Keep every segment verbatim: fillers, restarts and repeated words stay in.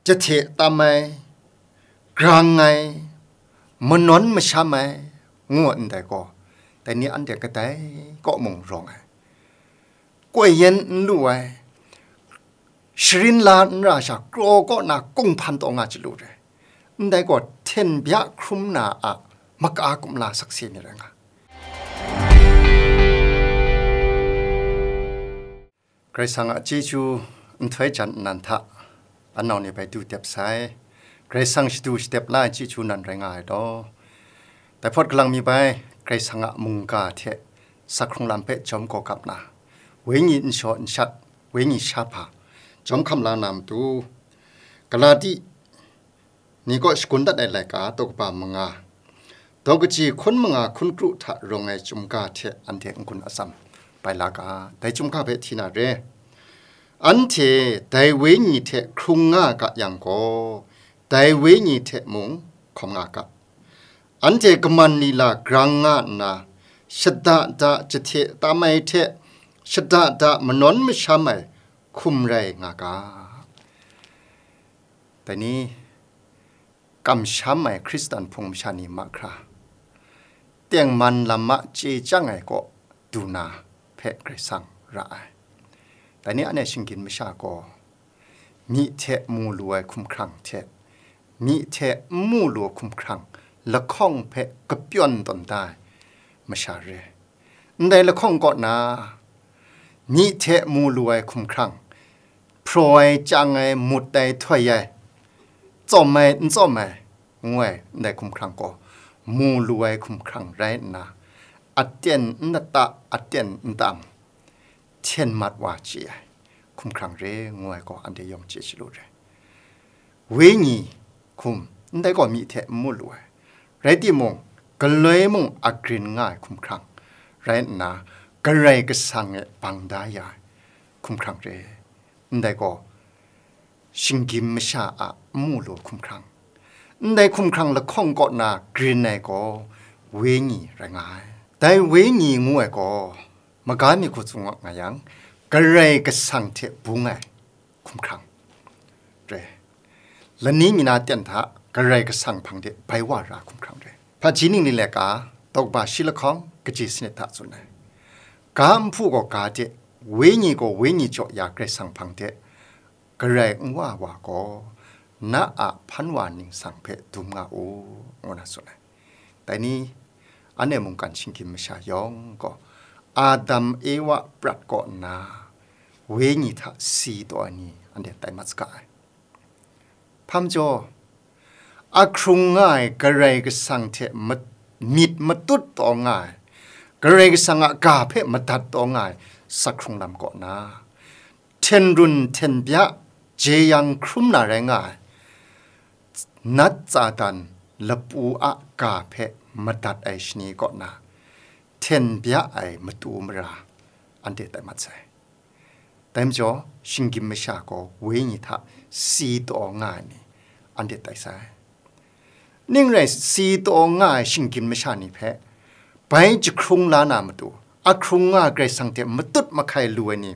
jahte tam ai, grang ai, manawn masham ai, ngu ndai gaw, dai ni anhte kadai kaw mung rawng ai. Koi yen n lu ai, sharin la n ra sha, kraw kaw na kunghpan taw nga chyalu re. Ndai gaw hten bya hkrum na a maka kumla sakse ni rai nga. Karai Kasang a chyeju nhtoi jan nnan hta, anau ni bai du dep sai. Karai Kasang shadu shadep la ai chyeju nan rai nga ai law, dai hpawt galang mi bai Karai Kasang a mungga hte sa hkrung lam hpe jawm gaw gap na, wenyi nshaw nshat, wenyi shahpa, jawm hkam la na matu, Galati ni kaw shagun dat ai laika daw kaba manga, daw kaji hkun manga hkun kru hta rawng ai chyum ga hte anhte n-gun atsam bai la ga, dai chyum ga hpe hti na re. Anhte dai wenyi hte hkrung nga ga yang gaw, dai wenyi hte mung hkawm nga ga. Anhte kaman lila grang nga nna, shada da jahte tam ai hte, shada da manawn masham ai hkum rai nga ga. Dai ni, kamsham ai Hkristan hpung masha ni mahkra, tengman lam a chye chyang ai kaw du na hpe Karai Kasang ra ai. Dai ni anhte shinggyim masha gaw, myi hte mu lu ai hkumhkrang hte, myi hte n mu lu ai hkumhkrang lahkawng hpe kapyawn tawn da ai masha re. Ndai lahkawng kaw na, myi hte mu lu ai hkumhkrang, hpraw ai, chyang ai, mut ai, htoi ai, tsawm ai, n tsawm ai, ngu ai ndai hkumhkrang gaw, mu lu ai hkumhkrang rai nna, aten n nata, aten n tam, hten mat wa chye ai hkumhkrang re, ngu ai gaw, anhte yawng chye chyalu re. Wenyi hkum, ndai gaw myi hte n mu lu ai, rai timung, galoi mung agrin nga ai hkumhkrang rai nna, Karai Kasang e bang da ya ai hkumhkrang re. Ndai gaw, shinggyim masha a n mu lu hkumhkrang, ndai hkumhkrang lahkawng kaw na grin ai gaw, wenyi rai nga ai. Dai wenyi ngu ai gaw, maga mi hku tsun nga yang, Karai Kasang hte bung ai hkumhkrang re. Lani mi na ten hta Karai Kasang hpang de bai wa ra hkumhkrang re. Hpaji ning ni laika, daw kaba shi lahkawng, kaji sanit hta tsun ai. Ga nhpu gaw ga de, wenyi gaw wenyi jaw ya Karai Kasang hpang de, Karai n wa wa gaw, na a hpan wa ningsang hpe dum nga u, ngu na tsun ai. Dai ni, anhte mungkan shinggyim masha yawng gaw, Adam Ewa prat kaw nna, wenyi hta si taw ai ni anhte tai mat saga ai. Hpa majaw, a hkrung nga ai Karai Kasang hte ma-, myit matut taw nga ai, Karai Kasang a ga hpe madat taw nga ai sa hkrung lam kaw na, hten run hten bya jeyang hkrum na rai nga ai, nat Satan lapu a ga hpe madat ai shani kaw na, hten bya ai matu mara anhte tai mat sai. Dai majaw, shinggyim masha gaw wenyi hta si taw nga ai ni, anhte tai sai. Ning rai si taw nga ai shinggyim masha ni hpe, bai jahkrung la na matu, a hkrung nga Karai Kasang hte matut mahkai lu ai ni,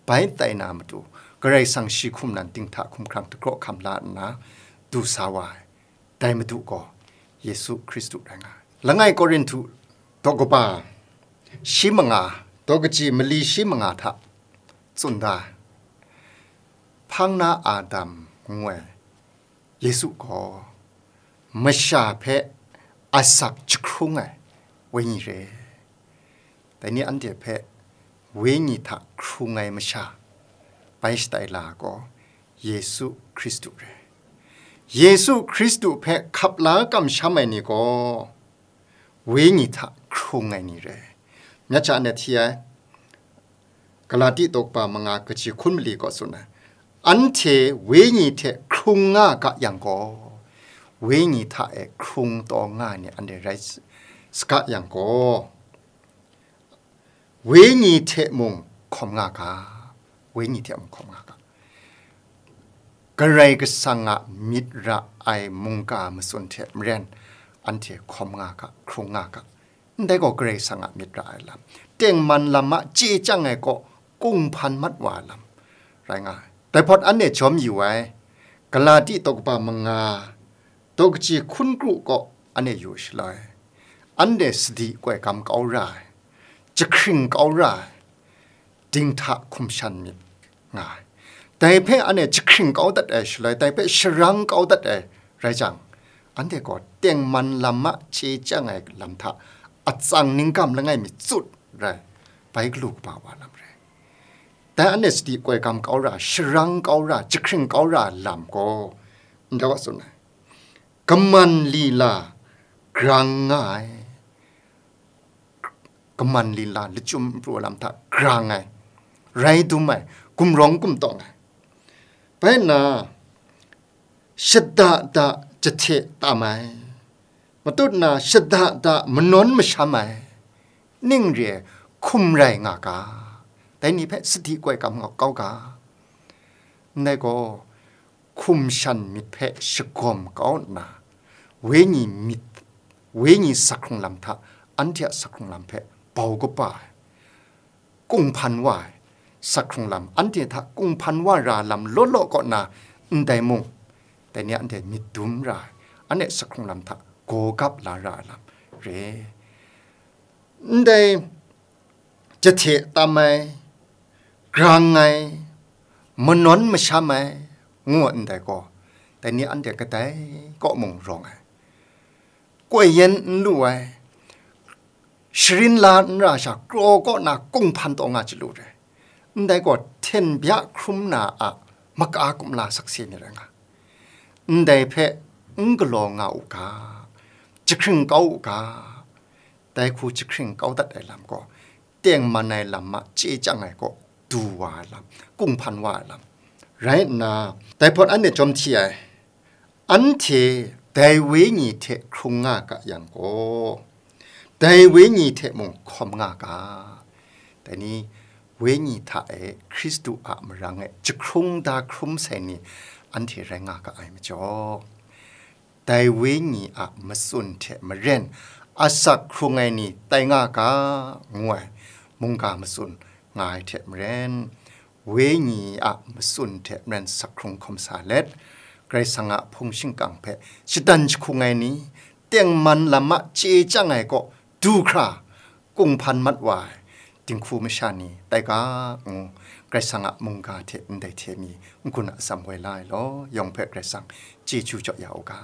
bai tai na matu, Karai Kasang shi hkum nan dinghta hkumhkrang dagraw hkam la nna, du sa wa ai. Dai Madu gaw Yesu Hkristu rai nga ai. Langai Korinhtu daw kaba shi manga, daw kaji mali shi manga hta tsun da ai. Hpang na Adam ngu ai Yesu gaw masha hpe asak jahkrung ai Wenyi re. Dai ni anhte hpe Wenyi hta hkrung ai masha bai shatai la ai gaw Yesu Hkristu re. Yesu Hkristu hpe hkap la kamsham ai ni gaw Wenyi hta hkrung ai ni re. Myacha anhte hti ai, Galati daw kaba manga kaji hkun mali kaw tsun ai, anhte Wenyi hte hkrung nga ga yang gaw, Wenyi hta e hkrung taw nga ai ni anhte rai s-, saga yang gaw, Wenyi hte mung hkawm nga ga, Wenyi hte mung hkawm nga ga. Karai Kasang a myit ra ai mungga matsun hte maren, anhte hkawm nga ga, hkrung nga ga. Ndai gaw Karai Kasang a myit ra ai lam, tengman lam a chye chyang ai kaw kunghpan mat wa ai lam rai nga ai. Dai hpawt anhte jawm yu ai, Galati daw kaba manga, daw kaji hkun kru kaw anhte yu shaloi, anhte sadi koi gam kau ra ai, jahkring kau ra ai, dinghta hkum shan myit nga ai. Dai hpe anhte jahkring kau dat ai shaloi, dai hpe sharang kau dat ai rai jang, anhte gaw tengman lam a chye chyang ai lam hta atsang ninggam langai mi tsut rai, bai galu kaba wa lam rai. Dai anhte sadi koi gam kau ra, sharang kau ra, jahkring kau ra lam gaw, ndai wa tsun ai, kaman lila grang nga ai, kaman lila lachyum pru lam hta grang ai, rai dum ai, gumrawng gumtawng ai. Bai nna, shada da jahte tam ai, matut na shada da manawn masham ai, ning re ai hkum rai nga ga, dai ni hpe sadi koi gam nga kau ga. Ndai gaw, hkum shan myit hpe shagawm kau nna, wenyi myit, wenyi sak hkrung lam hta anhte a sak hkrung lam hpe bau kaba ai, kunghpan wa ai sak hkrung lam, anhte hta kunghpan wa ra lam law law kaw na, ndai mung, dai ni anhte myit dum ra ai, anhte sak hkrung lam hta gaw gap la ra ai lam re. Ndai jahte tam ai, grang ai, manawn masham ai, ngu ndai gaw, dai ni anhte kadai kaw mung rawng ai, koi yen n lu ai, sharin la n ra sha, kraw kaw na kunghpan taw nga chyalu re. Ndai gaw hten bya hkrum na a maka kumla sakse ni rai nga, ndai hpe n galaw nga u ga, jahkring kau u ga, dai hku jahkring kau dat ai lam gaw, tengman ai lam a chye chyang ai kaw du wa ai lam, kunghpan wa ai lam rai nna, dai hpawt anhte jawm hti ai, anhte dai wenyi hte hkrung nga ga yang gaw, dai wenyi hte mung hkawm nga ga. Dai ni, wenyi hta e Hkristu a marang e jahkrung da hkrum sai ni anhte rai nga ga ai majaw, dai wenyi a matsun hte maren asak hkrung ai ni tai nga ga, ngu ai mungga matsun nga ai hte maren, wenyi a matsun hte maren sak hkrung hkawm sa let, Karai Kasang a hpung shingkang hpe shadan jahkung ai ni, tengman lam a chye chyang ai kaw du hkra, kunghpan mat wa ai dinghku masha ni tai ga, ngu Karai Kasang a mungga hte ndai hte mi n-gun a atsam woi la ai law, yawng hpe Karai Kasang chyeju jaw ya u ga.